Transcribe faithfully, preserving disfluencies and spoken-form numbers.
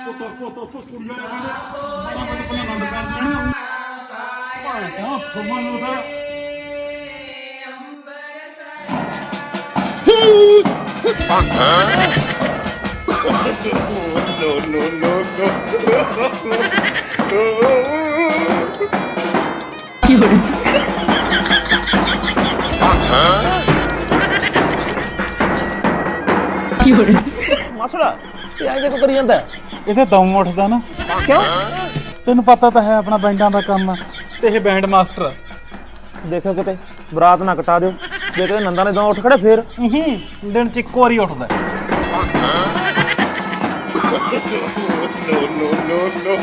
ਪੁੱਤ, ਪੁੱਤ, ਪੁੱਤ, ਕੁੜੀਆਂ ਨੇ ਕਹਿੰਦੇ, ਮਾਤਾ ਨੇ ਆਪਣਾ ਆਨੰਦ ਕਰ ਲੈਣਾ। ਭਾਵੇਂ ਤਾਂ ਫੁੱਲਾਂ ਨੂੰ ਤਾਂ No, no, no, no। ਮਾਸੜਾ, ਇਹ ਐਂ ਕਿਉਂ ਕਰੀ ਜਾਂਦਾ? ਇਹਦੇ ਦਮ ਉੱਠਦਾ ਨਾ। ਕਿਉਂ? ਤੈਨੂੰ ਪਤਾ ਤਾਂ ਹੈ ਆਪਣਾ ਬੈਂਡਾਂ ਦਾ ਕੰਮ ਆ, ਤੇ ਇਹ ਬੈਂਡ ਮਾਸਟਰ। ਦੇਖਿਓ ਕਿਤੇ ਬਰਾਤ ਨਾ ਕਟਾ ਦਿਓ, ਜੇ ਕਿਤੇ ਨੰਦਾ ਨੇ ਦਮ ਉੱਠ ਖੜੇ ਫੇਰ। ਹੂੰ, ਦਿਨ ਚ ਇੱਕ ਵਾਰੀ ਉੱਠਦਾ। No, no, no, no।